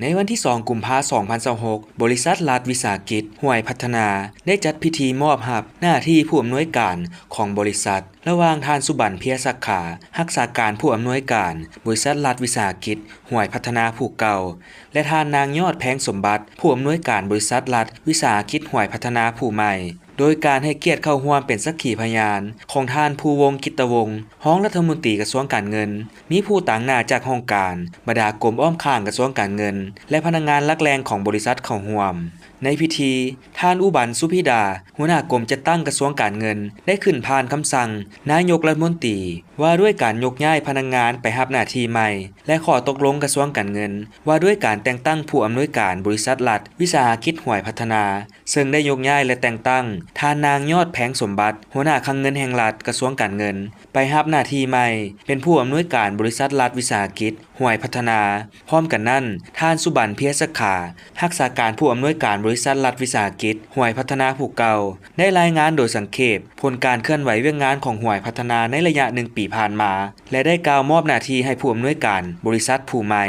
ໃນວັນທີສອງ ກຸມພາ ສອງພັນຊາວຫົກ, ບໍລິສັດລັດວິສາຫະກິດຫວາຍພັດທະນາ ໄດ້ຈັດພິທີມອບຮັບໜ້າທີ່ຜູ້ອຳນວຍການຂອງບໍລິສັດ ລະຫວ່າງທ່ານ ສຸບັນ ເພຍສັກຂາ ຮັກສາການຜູ້ອຳນວຍການບໍລິສັດລັດວິສາຫະກິດຫວາຍພັດທະນາຜູ້ເກົ່າ ແລະ ທ່ານ ນາງ ຍອດ ແພງສົມບັດ ຜູ້ອຳນວຍການບໍລິສັດລັດວິສາຫະກິດຫວາຍພັດທະນາຜູ້ໃໝ່. ໂດຍການໃຫ້ກຽດເຂົ້າຮ່ວມເປັນສັກຂີພະຍານຂອງທ່ານ ພູວົງ ກິດຕະວົງ ຮອງລັດຖະມົນຕີກະຊວງການເງິນ, ມີຜູ້ຕາງໜ້າຈາກຫ້ອງການ, ບັນດາກົມອ້ອມຂ້າງກະຊວງການເງິນ ແລະ ພະນັກງານຫຼັກແຫຼ່ງຂອງບໍລິສັດເຂົ້າຮ່ວມ. ໃນພິທີ, ທ່ານ ອຸບັນ ສຸພິດາ ຫົວໜ້າກົມຈັດຕັ້ງກະຊວງການເງິນ ໄດ້ຂຶ້ນຜ່ານຄຳສັ່ງນາຍົກລັດຖະມົນຕີ ວ່າດ້ວຍການຍົກຍ້າຍພະນັກງານໄປຮັບໜ້າທີ່ໃໝ່ ແລະ ຂໍ້ຕົກລົງກະຊວງການເງິນ ວ່າດ້ວຍການແຕ່ງຕັ້ງຜູ້ອຳນວຍການບໍລິສັດລັດວິສາຫະກິດຫວາຍພັດທະນາ, ເຊິ່ງໄດ້ຍົກຍ້າຍ ແລະ ແຕ່ງຕັ້ງທ່ານ ນາງ ຍອດ ແພງສົມບັດ ຫົວໜ້າຄັງເງິນແຫ່ງລັດ ກະຊວງການເງິນ ໄປຮັບໜ້າທີ່ໃໝ່ ເປັນຜູ້ອຳນວຍການບໍລິສັດລັດວິສາຫະກິດຫວາຍພັດທະນາ. ພ້ອມກັນນັ້ນ, ທ່ານ ສຸບັນ ເພຍສັກຂາ ຮັກສາການຜູ້ອຳນວຍການບໍລິສັດລັດວິສາຫະກິດຫວາຍພັດທະນາຜູ້ເກົ່າ ໄດ້ລາຍງານໂດຍສັງເຂບຜົນການເຄື່ອນໄຫວວຽກງານຂອງຫວາຍພັດທະນາໃນໄລຍະໜຶ່ງປີຜ່ານມາ ແລະ ໄດ້ກ່າວມອບໜ້າທີ່ໃຫ້ຜູ້ອຳນວຍການບໍລິສັດຜູ້ໃໝ່.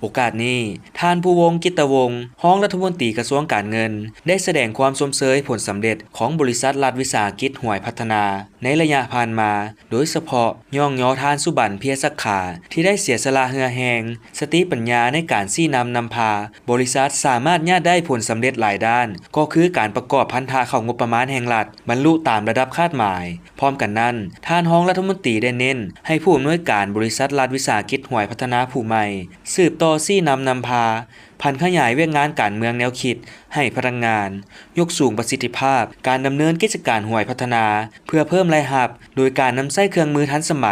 ໂອກາດນີ້, ທ່ານ ພູວົງ ກິດຕະວົງ ຮອງລັດຖະມົນຕີກະຊວງການເງິນ ໄດ້ສະແດງຄວາມຊົມເຊີຍຜົນສຳເລັດຂອງບໍລິສັດລັດວິສາຫະກິດຫວາຍພັດທະນາໃນໄລຍະຜ່ານມາ, ໂດຍສະເພາະຍ້ອງຍໍທ່ານ ສຸບັນ ເພຍສັກຂາ ທີ່ໄດ້ເສຍສະຫຼະເຫື່ອແຮງ, ສະຕິປັນຍາໃນການຊີ້ນຳນຳພາ, ບໍລິສັດສາມາດຍາດໄດ້ຜົນສຳເລັດຫຼາຍດ້ານ, ກໍຄືການປະກອບພັນທະເຂົ້າງົບປະມານແຫ່ງລັດ ບັນລຸຕາມລະດັບຄາດໝາຍ. ພ້ອມກັນນັ້ນ, ທ່ານຮອງລັດຖະມົນຕີໄດ້ເນັ້ນໃຫ້ຜູ້ອຳນວຍການບໍລິສັດລັດວິສາຫະກິດຫວາຍພັດທະນາຜູ້ໃໝ່ ສືບຕໍ່ຊີ້ນຳນຳພາ, ຜັນຂະຫຍາຍວຽກງານການເມືອງແນວຄິດໃຫ້ພະນັກງານ, ຍົກສູງປະສິດທິພາບການດຳເນີນກິດຈະການຫວາຍພັດທະນາ ເພື່ອເພີ່ມລາຍຮັບ ໂດຍການນຳໃຊ້ເຄື່ອງມືທັນສະໄໝ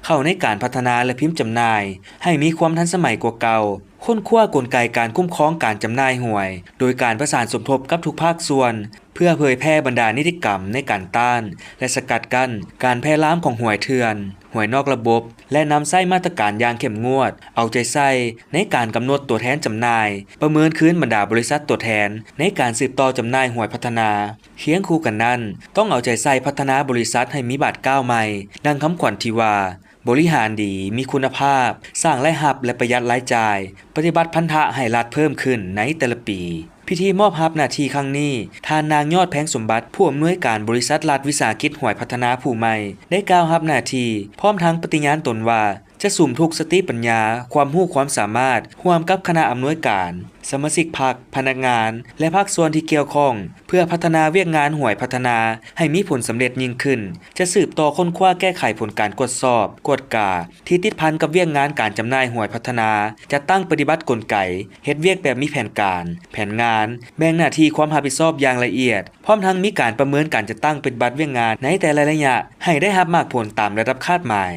ເຂົ້າໃນການພັດທະນາ ແລະ ພິມຈຳໜ່າຍໃຫ້ມີຄວາມທັນສະໄໝກວ່າເກົ່າ, ຄົ້ນຄວ້າກົນໄກການຄຸ້ມຄອງການຈຳໜ່າຍຫວຍ ໂດຍການປະສານສົມທົບກັບທຸກພາກສ່ວນ ເພື່ອເຜີຍແຜ່ບັນດານິຕິກຳໃນການຕ້ານ ແລະ ສະກັດກັ້ນການແຜ່ລາມຂອງຫວຍເຖື່ອນ, ຫວຍນອກລະບົບ ແລະ ນຳໃຊ້ມາດຕະການຢ່າງເຂັ້ມງວດ, ເອົາໃຈໃສ່ໃນການກຳນົດຕົວແທນຈຳໜ່າຍ, ປະເມີນຄືນບັນດາບໍລິສັດຕົວແທນໃນການສືບຕໍ່ຈຳໜ່າຍຫວຍພັດທະນາ. ຄຽງຄູ່ກັນນັ້ນ, ຕ້ອງເອົາໃຈໃສ່ພັດທະນາບໍລິສັດໃຫ້ມີບາດກ້າວໃໝ່, ດັ່ງຄຳຂວັນທີ່ວ່າ, ບໍລິຫານດີ, ມີຄຸນນະພາບ, ສ້າງລາຍຮັບ ແລະ ປະຢັດລາຍຈ່າຍ, ປະຕິບັດພັນທະໃຫ້ລັດເພີ່ມຂຶ້ນໃນແຕ່ລະປີ. ພິທີມອບຮັບໜ້າທີ່ຄັ້ງນີ້, ທ່ານນາງ ຍອດ ແພງສົມບັດ ຜູ້ອຳນວຍການບໍລິສັດລັດວິສາຫະກິດຫວາຍພັດທະນາຜູ້ໃໝ່ ໄດ້ກ່າວຮັບໜ້າທີ່ ພ້ອມທັງປະຕິຍານຕົນວ່າ ຈະສຸມທຸກສະຕິປັນຍາ, ຄວາມຮູ້ຄວາມສາມາດ ຮ່ວມກັບຄະນະອຳນວຍການ, ສະມາຊິກພັກ, ພະນັກງານ ແລະ ພາກສ່ວນທີ່ກ່ຽວຂ້ອງ ເພື່ອພັດທະນາວຽກງານຫວຍພັດທະນາໃຫ້ມີຜົນສຳເລັດຍິ່ງຂຶ້ນ, ຈະສືບຕໍ່ຄົ້ນຄວ້າແກ້ໄຂຜົນການກວດສອບ, ກວດກາ ທີ່ຕິດພັນກັບວຽກງານການຈຳໜ່າຍຫວຍພັດທະນາ, ຈັດຕັ້ງປະຕິບັດກົນໄກ, ເຮັດວຽກແບບມີແຜນການ, ແຜນງານ, ແບ່ງໜ້າທີ່ຄວາມຮັບຜິດຊອບຢ່າງລະອຽດ, ພ້ອມທັງມີການປະເມີນການຈັດຕັ້ງປະຕິບັດວຽກງານໃນແຕ່ລະໄລຍະ ໃຫ້ໄດ້ຮັບໝາກຜົນຕາມລະດັບຄາດໝາຍ.